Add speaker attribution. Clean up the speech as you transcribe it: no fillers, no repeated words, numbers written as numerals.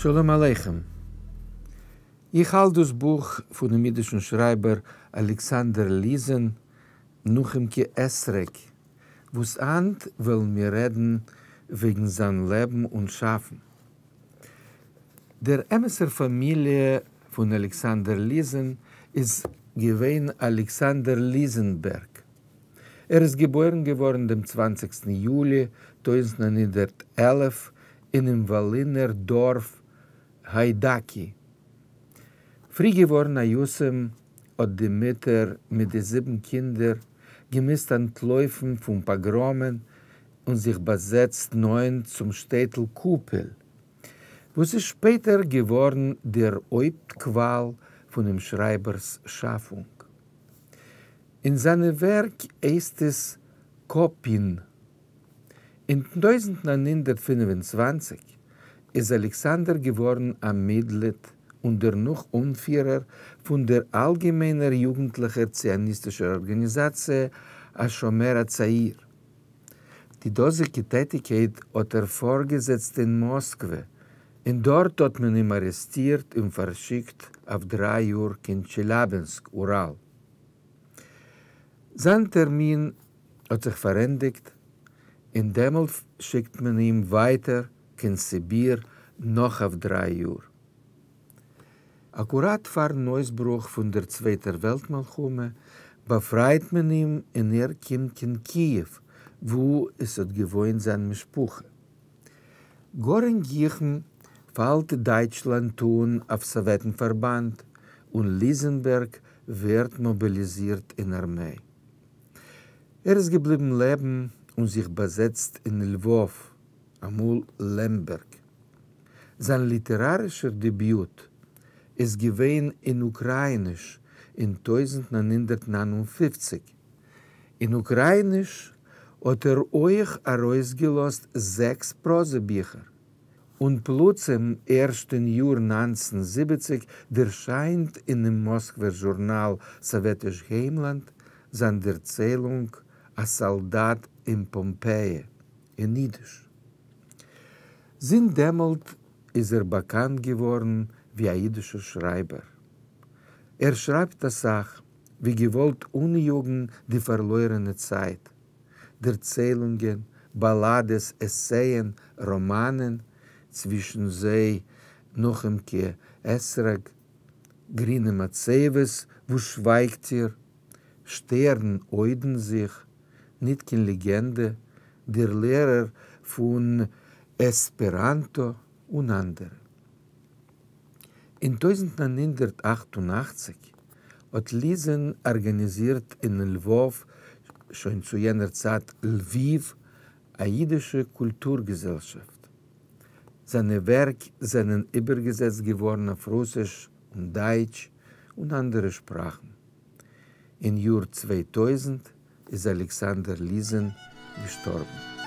Speaker 1: שלום עליכם. איך האלט דאס בוך פונעם אידישן שרייבער אלכסנדר ליזען, נחומ'קע אתרוג, וואס היינט וועלן מיר רעדן וועגן זיין לעבן און שאפן. דער אמת'ער פאמיליע פון אלכסנדר ליזען איז געווען אלכסנדר ליזענבערג. ער איז געבוירן געווארן דעם צוואנציגסטן יולי 1911 אינעם וואלינער דארף היידאקי. פרי געווארן א יתום האט די מוטער מיט די זיבן קינדער געמוזט אנטלויפן פון פאגראמען און זיך באזעצט נאענט צום שטעטל קופעל, וואס איז שפעטער געווארן דער הויפט קוואל פונעם שרייבער'ס שאפונג. אין זיינע ווערק הייסט עס קאפין. אין 1925 איז אלכסנדר געווארן א מיטגליד און דערנאך אנפירער פון דער אלגעמיינער יוגנטליכער ציוניסטישער ארגאניזאציע השומר הצעיר. די דאזיגע טעטיקייט האט ער פארגעזעצט אין מאסקווע, און דארט האט מען אים ארעסטירט און פארשיקט אויף דריי יאר קיין טשעליאבינסק, אוראל. זיין טערמין האט זיך פארענדיגט, און דעמאלט שיקט מען אים ווייטער קיין סיביר נאך אויף דריי יאר. אקוראט פארן אויסברוך פון דער צווייטער וועלט מלחמה באפרייט מען אים און ער קומט קיין קיעוו וואו עס האט געוואוינט זיין משפחה. גאר אין גיכן פאלט דייטשלאנד אן אויף סאוועטן פארבאנד און ליזענבערג ווערט מאביליזירט אין ארמיי. ער איז געבליבן לעבן און זיך באזעצט אין לוואוו, אמאל לעמבערג. זיין ליטערארישער דעביוט איז געווען אין אוקראיניש אין 1959. אין אוקראיניש האט ער אויך ארויסגעלאזט זעקס פראזע ביכער. און פלוצים ערשט אין יאר 1970 דערשיינט אינעם מאסקווער זשורנאל סאוועטיש היימלאנד זיין דערציילונג א סאלדאט אין פאמפעי אין אידיש. זינט דעמאלט איז ער באקאנט געווארן ווי א אידישער שרייבער. ער שרייבט אסאך, ווי געוואלט אניאגן די פארלוירענע צייט. דערציילונגען, באלאדעס, עסייען, ראמאנען, צווישן זיי נחומ'קע אתרוג, גרינע מצבות, וואס שווייגט איר? שטערן הוידען זיך, ניט קיין לעגענדע, דער לערער פון עספעראנטא און אנדערע. אין 1988 האט ליזען ארגאניזירט אין לוואוו, שוין צו יענער צייט לוויוו, א אידישע קולטור געזעלשאפט. זיינע ווערק זענען איבערגעזעצט געווארן אויף רוסיש און דייטש און אנדערע שפראכן. אין יאר 2000 איז אלכסנדר ליזען געשטארבן.